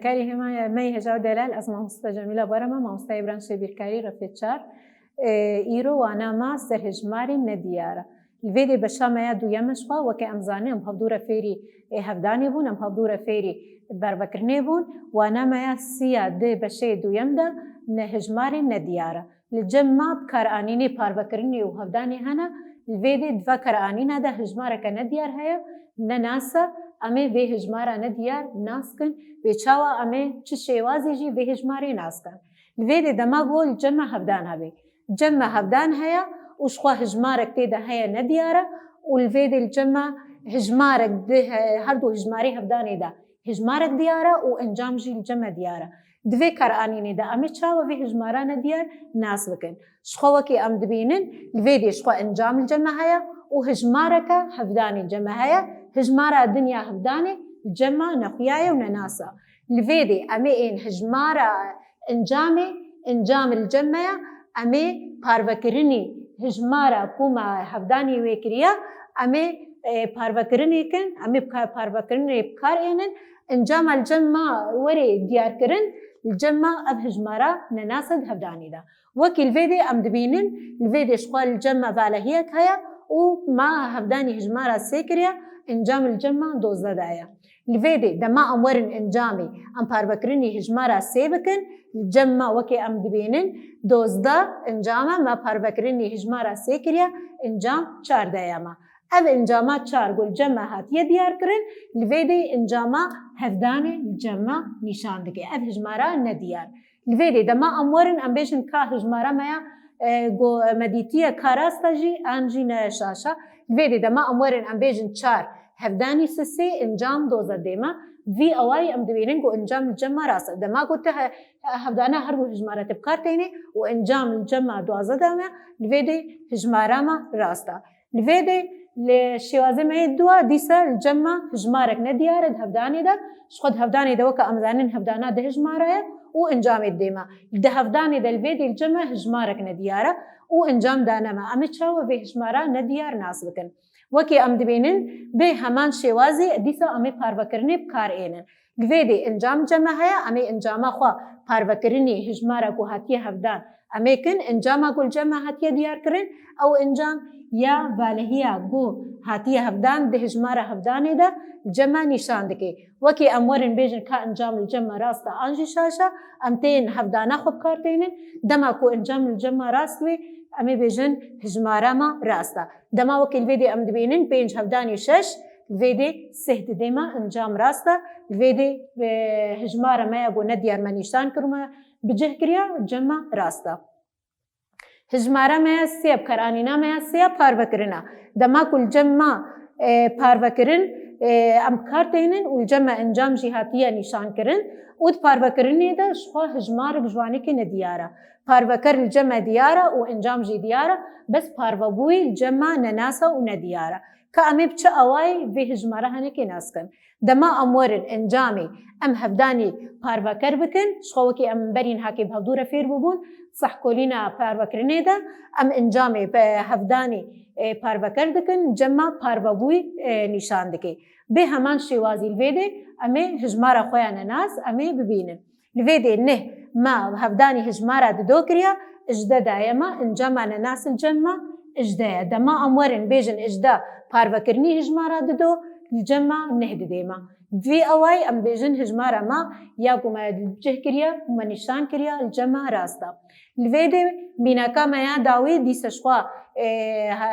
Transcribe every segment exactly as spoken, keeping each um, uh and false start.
Karî hema me hêja û delal, ez mamoste Cemîla Barama, mamosteyê branşê bîrkarî refê çar. Îro wana me ser hejmarên nediyar e. Li vê dê beşa me ya duyem e, ji xwe weke em zanin em hevdûre fêrî hevdanê bûn, em hevdûre fêrî pervekirinê bûn. Wana me ya siya di beşê duyem de ne hejmarên nediyar e. Li cem me bikaranînê parvekirinê û hevdanê hene, li vê dê di vekaranîna de hejmareke nediyar heye, nenas e, em ê vê hejmara nediyar nas kin, bê çawa em ê çi şêwazî jî vê hejmarê nas kin. Li vê dê dema ku li cem me hevdan hebe. Cem me hevdan heye û ji xwe hejmarek tê de heye nediyar e û li vê dê li cem me hejmarek di he-, her du hejmarê hevdanê de hejmarek diyar e û encam jî li cem me diyar e. Di vê karanînê de em ê çawa vê hejmara nediyar nas bikin? Ji xwe wekî em dibînin, li vê dê ji xwe encam li cem me heye û hejmareke hevdanê li cem me heye. Hejmara dinya hevdanê li cem me nexuya ye û nenas e. Li vê dê em ê ên hejmara encamê, encam li cem me ye, em ê parvekirinî hejmara ku me hevdanê wê kiriye, em ê, e, parvekirinê kin, em ê bika-, parvekirinê bi kar ênin, encama li cem me were diyarkirin, li cem me ev hejmara nenas e di hevdanê de. Wekî li vê dê em dibînin, li vê dê ji xwe li cem me valehiyek heye û me hevdanî hejmara sê kiriye, encam li cem me dozdeh daye. Li vê dê dema em werin encamê, em parvekirinî hejmara sê bikin, li cem me wekî em dibînin, dozdeh encam e, me parvekirinî hejmara sê kiriye, encam çar daye me. Ev encama çar ku li cem me hatiye diyar kirin, li vê dê encama hevdanê li cem me nîşan dike. Ev hejmara nediyar. Li vê dê dema em werin, em bêjin ka hejmara me ya, e, ku me dîtiye ka rast e jî, an jî ne şaş e. Li vê dê dema em werin, em bêjin çar hevdanî sisê, encam dozdeh dê me. Vî awayî em dibînin ku encam li cem me rast e. Dema ku tu he-, hevdana her du hejmara te bi kar tênê û encam li cem me duwazdeh de me, li vê dê hejmara me rast e. Li vê dê li şêwazê me yê dua dîsa li cem me hejmarek nediyar e di hevdanê de. Ji xwe di hevdanê de weke em zanin hevdana di hejmara ye û encamê didê me. Di hevdanê de li vê dê li cem me hejmarek nediyar e û encam dane me. Em ê çawa vê hejmara nediyar nas bikin? Wekî em dibînin, bi heman şêwazê dîsa em ê parvekirinê bi kar ênin. Li vê dê encam cem me heye, em ê encama xwe parvekirinê hejmara ku hatiye hevdan em ê kin, encama ku li cem me hatiye diyar kirin, ew encam ya valehiya ku hatiye hevdan di hejmara hevdanê de li cem me nîşan dike. Wekî em werin bêjin ka encam li cem me rast e an jî şaş e, em tên hevdana xwe bi kar tênin, dema ku encam li cem me rast wê, em ê bêjin hejmara me rast e. Dema wekî li vê dê em dibînin pênc hevdanî şeş, li vê dê sih didê me, encam rast e. Li vê dê, e, hejmara me ya ku nediyar me nîşan kir û me bi cih kiriye, cem me rast e. Hejmara me ya sê, bi karanîna me ya sê ya parvekirin e. Dema ku li cem me, e, parvekirin, e, em bi kar tênin û li cem me encam jî hatiye nîşan kirin û di parvekirinê de ji xwe hejmarek ji wanekê nediyar e. Parveker li cem me diyar e û encam jî diyar e, bes parvebûyî li cem me nenas e û nediyar e. Ka em ê bi çi awayî vê hejmara henekê nas kin? Dema em werin encamê, em hevdanî parveker bikin, ji xwe wekî em berî niha kê bi hevdû re fêr bûbûn, sehkolîna parvekirinê de, em encamê pe-, hevdanî, e, parveker dikin, cem me parvebûyî, e, nîşan dike. Bê heman şêwazî li vê dê em ê hejmara xwe ya nenas em ê bibînin. Li vê dê neh me hevdanî hejmara dido kiriye, ijdeh daye me, encama nenas li cem me ijdeh ye. Dema em werin bêjin ijdeh parvekirinî hejmara dido, li cem me neh didê me. Vî awayî em bêjin hejmara me ya ku me cih kiriye û me nîşan kiriye li cem me rast e. Li vê dê mînaka me ya dawî dîsa ji xwe, e, he,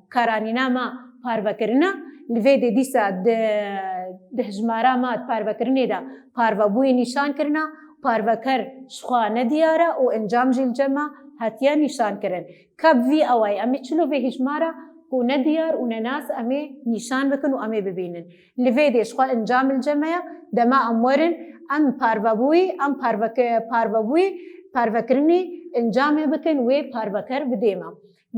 karanîna me parvekirine. Li vê dê dîsa di, di hejmara me di parvekirinê de parvebûyî nîşan kirine. Parveker ji xwe nediyar e û encam jî li cem me hatiye nîşan kirin. Ka bi vî awayî em ê çilo vê hejmara ku nediyar û nenas em ê nîşan bikin û em ê bibînin. Li vê dê ji xwe encam li cem me ye, dema em werin, em parvebûyî, em parveke-, parvebûyî, parvekirinî encamê bikin, wê parveker bidê me.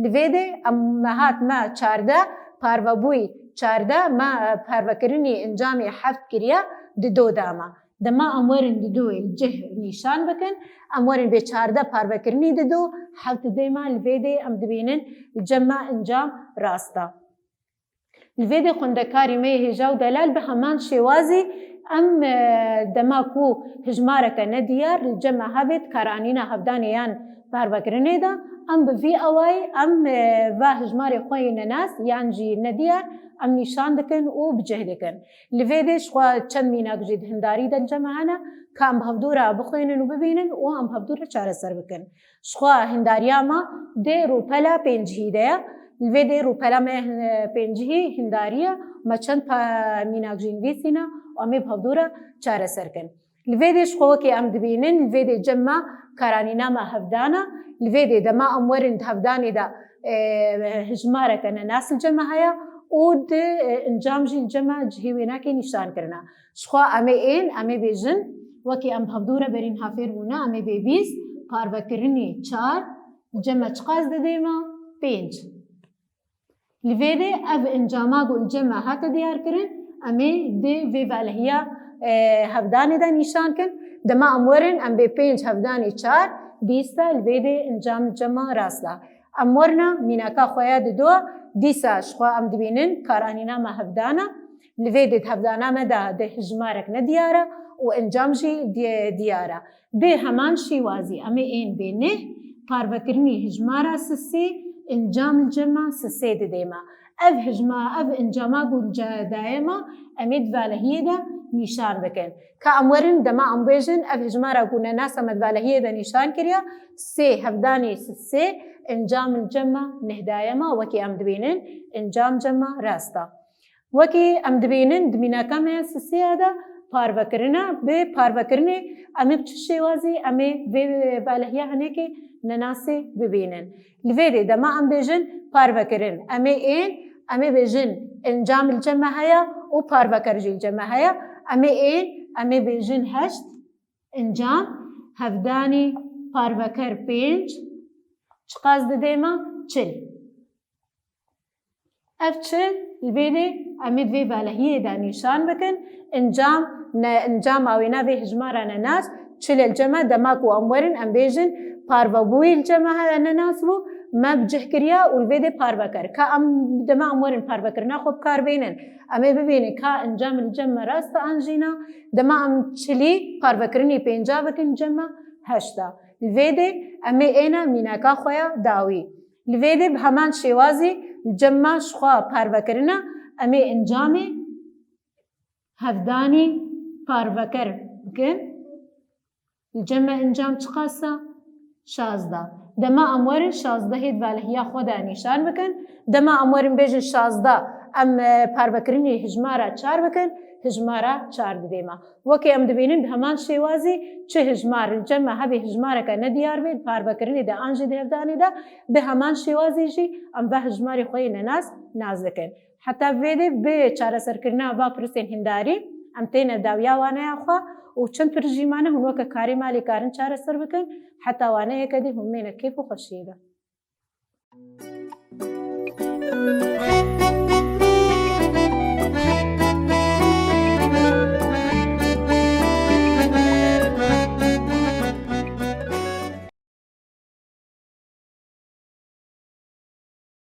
Li vê dê em me hat me çardeh, parvebûyî çardeh, me, e, parvekirinî encamê heft kiriye, dido da me. Dema em werin didoyê li cih nîşan bikin, em werin bê çardeh parvekirinî dido, heft dê me, li vê dê em dibînin li cem me encam rast e. Li vê dê xwendekarî me yê hêja û delal bi heman şêwazî Em, e, dema ku hijmareke nediyar li cem me hebe di karanîna hevdanê yan parvekirinê de, em bi vî awayî em, e, va hijmarê xwe yê nenas yan jî nediyar em nîşan dikin û bi cih dikin. Li vê dê ji xwe çend mînak jî di hindarî de li cem me hene, ka em bi hevdû re bixwînin û bibînin û em bi hevdû re çareser bikin. Ji xwe hindariya me dê rûpela pêncihî de ye. Li vê dê rûpela me, e, pêncihî hindarî ye. Me çend pa-, mînak jî nivîsîne û em ê bi hevdû re çareser kin. Li vê dê ji xwe wekî em dibînin, li vê dê cem me karanîna me hevdan e. Li vê dê dema em werin di hevdanê de, e, hijmareke nenas li cem me heye û di, e, encam jî li cem me cihê wênakê nîşan kirine. Ji xwe em ê ên, em ê bêjin, wekî em bi hevdû re berî niha fêr bûne, em ê bê bîst, parvekirinê çar, li cem me çiqas didê me? Pênc. Li vê dê ev encama ku li cem me hate diyarkirin, em ê di vê velehiya, e, hevdanê de nîşan kin. Dema em werin, em bê pênc hevdanê çar, bîst e, li vê dê encam li cem me rast e. Em werina mînaka xwe ya dido, dîsa ji xwe em dibînin karanîna me hevdan e. Li vê dê di hevdana me de di hijmarek nediyar e û encam jî di-, diyar e. Bi heman şîwazî em ê ên bê neh, parvekirinî hijmara sisê, encam li cem me sisê didê me. Ev hijma-, ev encama ku li ca-, dayê me, em ê di valehiyê de nîşan bikin. Ka em werin dema em bêjin, ev hijmara ku nenasa me di valehiyê de nîşan kiriye, sê hevdanê sisê, encam li cem me neh dayê me, wekî em dibînin, encam cem me rast e. Wekî em dibînin, di mînaka me ya sisê ya de parvekirin e, bi parvekirinê em ê bi çi şêwazî, em ê vê velehiya hinekê nenasê bibînin. Li vê dê dema em bêjin parvekirin, em ê ên, em ê bêjin encam li cem me heye û parveker jî li cem me heye. Em ê ên, em ê bêjin heşt, encam, hevdanî, parveker pênc, çiqas didê me? Çil. Ev çi li vê dê em ê di vê valehiyê de nîşan bikin. Encam, ne, encama wêna vê hijmara nenas, çi li cem me dema ku em werin, em bêjin, parvebûyî li cem me heye nenas bû, me bi cih kiriye û li vê dê parveker. Ka em dema em werin parvekirina xwe bi kar bênin, em ê bibînin ka encam li cem me rast e an jî na. Dema em çilî parvekirinî pênca bikin, cem me heşt e. Li vê dê em ê êne mînaka xwe ya dawî. Li vê dê bi heman şêwazî li cem me ji xwe parve kirine, em ê encamê hevdanî parveker bikin. Li cem me encam çiqas e? Şazdeh. Dema em werin şazdehê di valehiya xwe de nîşan bikin. Dema em werin bêjin şazdeh, em, e, parvekirinê hijmara çar bikin, hijmara çar didê me. Wekî em dibînin, bi heman şêwazî çi hijmar li cem me hebe hijmareke nediyar be, di parvekirinê de an jî di hevdanê de, bi heman şêwazî jî em va hijmarê xwe yê nenas nas dikin. Heta vê dê bi çareserkirina va pirsên hindarî em têne dawiya waneya xwe û çend pirs jî mane hûn weke karê malê karin çareser bikin. Heta waneyeke dî hûn mêne kêf û xweşiyê de.